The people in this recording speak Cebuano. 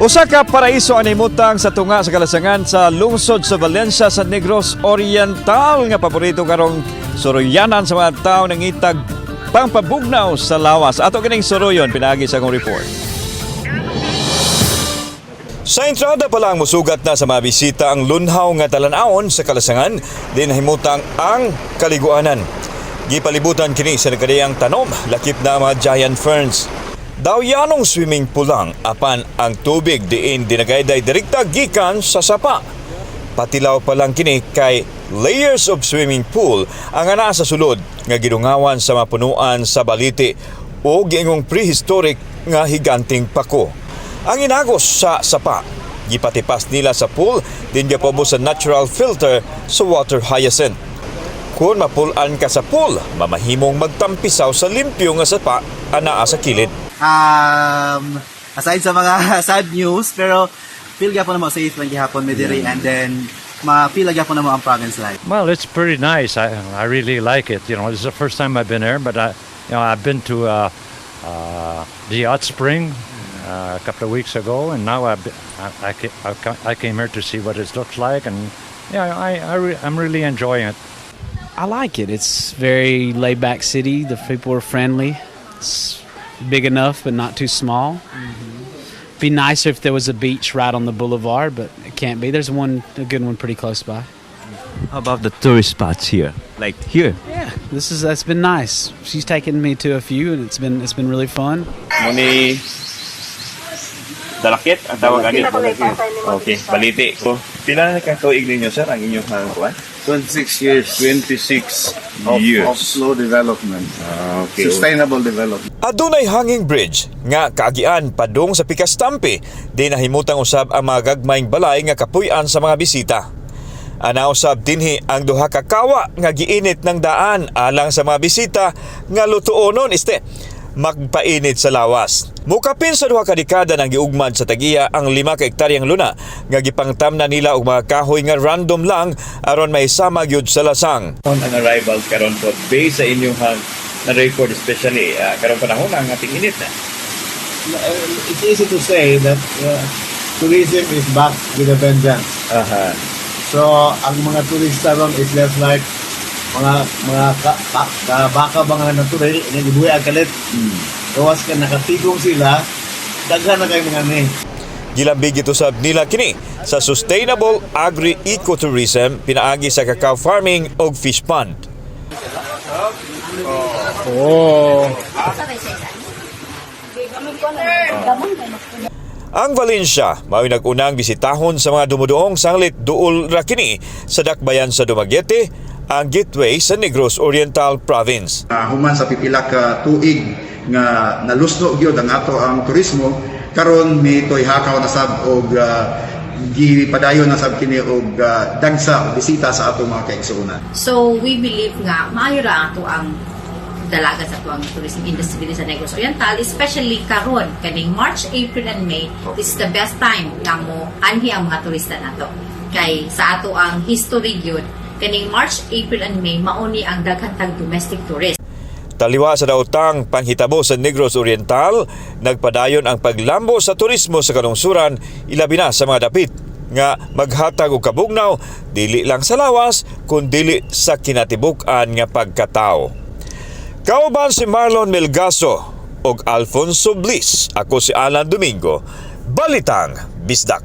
Usa ka paraiso ang nahimutang sa tunga sa kalasangan sa lungsod sa Valencia sa Negros Oriental nga paborito karong suruyanan sa mga tao nangitag pangpabugnaw sa lawas. Ato kining suruyon pinaagi sa akong report. Sa entrada pa lang, musugat na sa mga bisita ang lunhaw nga talan-awon sa kalasangan din nahimutang ang kaliguanan. Gipalibutan kini sa nagkadiyang tanom, lakip na ang mga giant ferns. Daw yanong swimming pool lang apan ang tubig diin dinagayday direkta gikan sa sapa. Patilaw pa lang kini kay layers of swimming pool ang anaa sa sulod nga gidungawan sa mapunuan sa baliti o giingong prehistoric nga higanting pako. Ang inagos sa sapa, gipatipas nila sa pool din gipaubos sa natural filter sa water hyacinth. Kung mapulan ka sa pool, mamahimong magtampisaw sa limpyo nga sapa anaa sa kilid. Aside sa mga sad news, pero feel gyapon namo safe lang gihapon mi diri and then ma-feel gyapon namo ang province life. Well, it's pretty nice. I really like it. This is the first time I've been there, but I you know I've been to the hot spring a couple of weeks ago, and now I, ca- I ca- I came here to see what it looks like, and yeah, I'm really enjoying it. I like it. It's very laid back city. The people are friendly. It's big enough, but not too small. Be nicer if there was a beach right on the boulevard, but it can't be. There's one, a good one, pretty close by. How about the tourist spots here? Like here? Yeah, this is that's been nice. She's taken me to a few, and it's been really fun. Mao ni Dalakit ang tawag ani. Okay, baliti ko. Pila na ka tuig ninyo, sir, ang inyong kuan? 26 years 26 of, years. Of slow development. Ah, okay. Sustainable development. Adunay hanging bridge nga kaagian padung sa Pikas Tampi di nahimutang usab ang mga gagmayng balay nga kapuy-an sa mga bisita. Ana usab dinhi ang duha ka kawa nga giinit ng daan alang sa mga bisita nga lutuonon este magpainit sa lawas. Mukapin sa 2 ka dekada nang giugmad sa tagiya ang 5 ka hektaryang luna nga gipangtamna nila og mga kahoy nga random lang aron mahisama gyud sa lasang. On ang arrivals karon po based sa inyong na record, especially karon panahon ang ating init na. It's easy to say that tourism is back with a vengeance. So, ang mga turista ron is just like mga ka baka ba nga natural nga gibuhi ang kalit. Gawas ka nakatigong sila, daghan na kay mga ni. Gilambig usab nila kini sa sustainable agri-ecotourism pinaagi sa cacao farming og fish pond. Oh. Ang Valencia mao'y nag-unang bisitahon sa mga dumuduong sanglit duol ra kini sa dakbayan sa Dumaguete, ang gateway sa Negros Oriental Province. Human sa pipila ka tuig nga nalusno gyud ang ato ang turismo, karon mitoy hakaw na sab og gipadayon na sab kini og dagsa og bisita sa atong mga kaigsuonan. So we believe nga maayo ra ato ang dalagan sa atuang tourism industry diri sa Negros Oriental, especially karon kaning March, April and May. This is the best time nga mo anhi ang mga turista nato kay sa ato ang history gyud, kaning March, April and May mao ni ang daghan tag domestic tourist. Taliwa sa daotang panghitabo sa Negros Oriental, nagpadayon ang paglambo sa turismo sa kalungsuran, ilabi na sa mga dapit nga maghatag og kabugnaw dili lang sa lawas kun dili sa kinatibuk-an nga pagkatao. Kauban si Marlon Melgaso ug Alfonso Bliss. Ako si Alan Domingo. Balitang Bisdak.